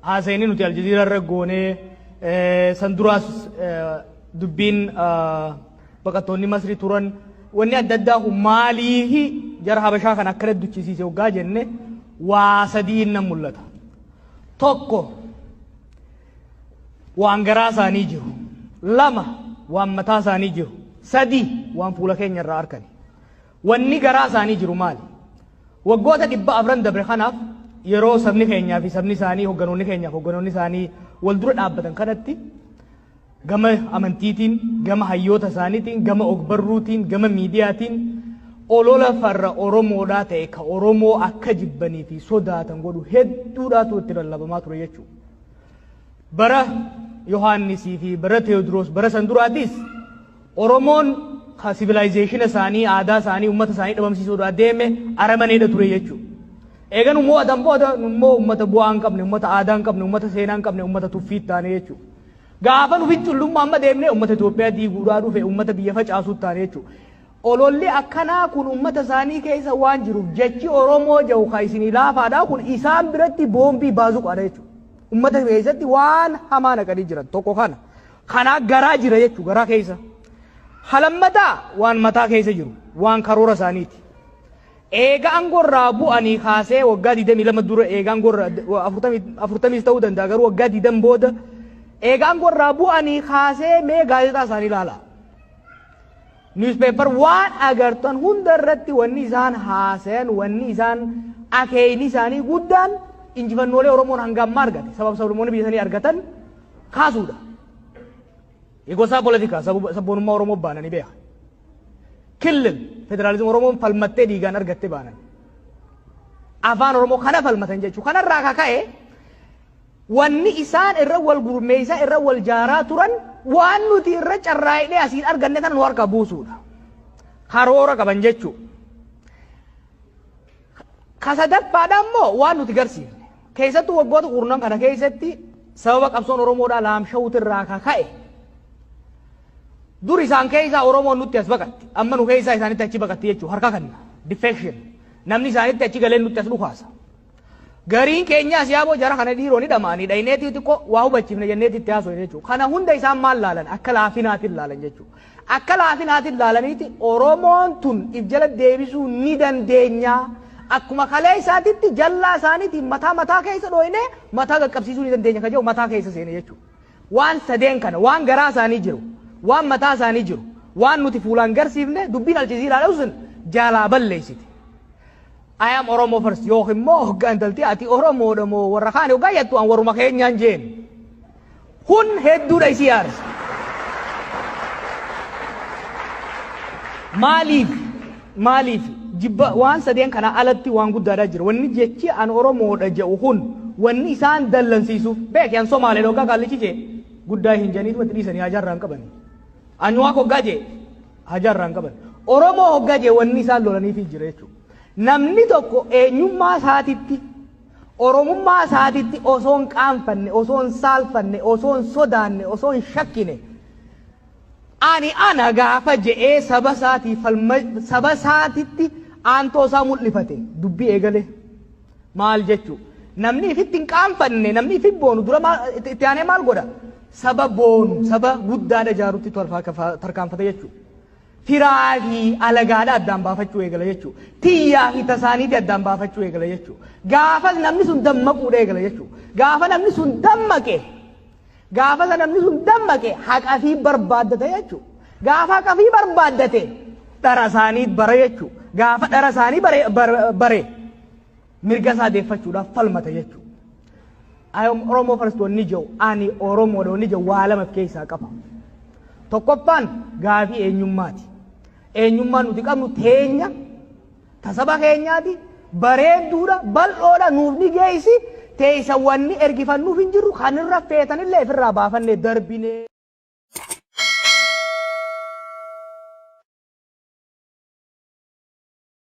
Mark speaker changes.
Speaker 1: Haasayni nuti Aljaziiraa irra goonee san duraas dubbiin baqattoonni Masrii turan wanni adda addaa kun maaliifi jara Habashaa kana akkana duchisiise hoggaa jenne waa sadiin nan mul'ata. Tokko waan garaa isaanii jiru. Lama waan mataa isaanii jiru. Sadi waan fuula keenya irraa arkani. Wanni garaa isaanii jiru maali? Waggoota 400 dabre kanaaf yeroo sabni keenyaa fi sabni isaanii hogganoonni keenyaa fi hogganoonni isaanii wal dura dhaabbatan kanatti gama amantiitiin, gama hayyoota isaaniitiin, gama ogbarruutiin, gama miidiyaatiin olola farra Oromoodhaa ta'e ka Oromoo akka jibbanii fi sodaatan godhu hedduudhaatu itti lallabamaa ture jechuudha. Bara Yohaannisii fi bara Teewodiroos bara san duraatis Oromoon ka civilization isaanii, aadaa isaanii, ummata isaanii dhabamsiisuudhaa deeme aramaneedha ture jechuudha. Eega nu mo'atan booda nu immoo ummata bu'aa hin qabne, ummata aadaa hin qabne, ummata seenaa hin qabne, ummata tuffii taane jechuudha. Gaafa nu fincillummaa amma deemnee ummata Itoophiyaa diiguudhaa dhufe, ummata biyya facaasuu taane jechuudha. Ololli akkanaa kun ummata isaanii keessa waan jiruuf jechi Oromoo jedhu ka isinii laafaadhaa kun isaan biratti boombii baazuqaadha jechuudha. Ummata keessatti waan hamaa naqanii jiran tokko kana. Kanaa garaa jira jechuudha garaa keessa. Halammataa waan mataa keessa jiru waan karoora isaaniiti. Eega aangoo irraa bu'anii kaasee waggaa 22 dura eega aangoo irraa 40 ta'uu danda'a garuu waggaa 20 booda eega aangoo irraa bu'anii kaasee mee gaazexaa isaanii ilaalaa. Newspaper waan agartan hunda irratti wanni isaan haasayan wanni isaan akeekni isaanii guddaan injifannoolee Oromoon hanga ammaa argate sabab sablammoonni biyya sanii argatan kaasuudha. Gosaa politikaa sabboonummaa Oromoo baananii beeka. Killil federaalizimii Oromoon falmattee dhiigaan argatte baanan. Afaan Oromoo kana falmatan jechuudha. Kanarraa kaka'e wanni isaan irra wal gurmeessaa irra wal jaaraa turan waan nuti irra carraa'inee asiin arganne kana nu harkaa buusuudha. Karoora qaban jechuudha. Ka sadaffaadha immoo waan nuti garsiifne. Keessattuu waggoota kurnan kana keessatti sababa qabsoon Oromoodhaa laamsha'uutirraa kaka'e dur isaan keessaa Oromoon nutti as baqatti. Amma nu keessaa isaanitti achi baqatti jechuudha. Harka kanna. Defection. Namni isaanitti achi galee nutti as dhukaasa. Gariin keenyaas yaaboo jara kana dhiiroo ni dhama'anii dhayneetii xiqqoo waa hubachiifne jenneeti itti haasofne jechuudha. Kana hunda isaan maal laalan? Akka laafinaatiin laalan jechuudha. Akka laafinaatiin laalaniiti Oromoon tun if jala deebisuu ni dandeenya. Akkuma kalee isaatitti jallaa isaaniitiin mataa mataa keessa dhooynee mataa qaqqabsiisuu ni dandeenya ka jedhu mataa keessa seene jechuudha. Waan sadeen kana waan garaa isaanii jiru, waan mataa isaanii jiru, waan nuti fuulaan garsiifne dubbiin Aljaziiraa sun jalaa balleessite. I am Oromo first yookiin immoo hoggaa intalti ati Oromoodha moo warra kaani hoggaa jettu an warruma keenyaan jeen. Kun hedduudha isii aarsa. Maaliif maaliif jibba waan sadeen kana alatti waan guddaadhaa jira. Wanni jechi an Oromoodha jedhu kun wanni isaan dallansiisuuf beeki an Somaaleedha hoggaa qaallichi jee guddaa hin janiitu itti dhiisanii haajaa irraa hin qabani. Anyuwaak hoggaa jee haajaa irraa hin qaban. Oromoo hoggaa jee wanni isaan lolaniifii jira jechuudha. Namni tokko eenyummaa isaatitti Oromummaa isaatitti osoo hin qaanfanne, osoo hin saalfanne, osoo hin sodaanne, osoo hin shakkine ani ana gaafa je'ee saba isaatii falma saba isaatitti aantoo isaa mul'ifate dubbii eegale. Maal jechuu? Namni ifitti hin qaanfanne, namni ifi boonu dura maal itti aanee maal godha? Saba boonu, saba guddaadha ijaarutti tarkaanfata jechuudha. Firaa fi alagaadha addaan baafachuu eegala jechuudha. Tiyyaa fi tasaaniiti addaan baafachuu eegala jechuudha. Gaafas namni sun dammaquudha eegala jechuudha. Gaafa namni sun dammaqe, gaafa namni sun dammaqe haqa fi barbaaddata jechuudha. Gaafa haqa fi barbaaddate dhara isaanii bara jechuudha. Gaafa dhara isaanii bare, bare mirga isaa deeffachuudhaaf falmata jechuudha. I am Oromo first wanni jedhu ani Oromoodha wanni jedhu waa lama of keessaa qaba. Tokkoffaan gaafii eenyummaati. Eenyummaan nuti qabnu teenya ta saba keenyaati bareedduudha bal'oodha nuuf ni geessi teessa wanni ergifannuuf hin jirru kan irra feetanillee ofirraa baafannee darbinee.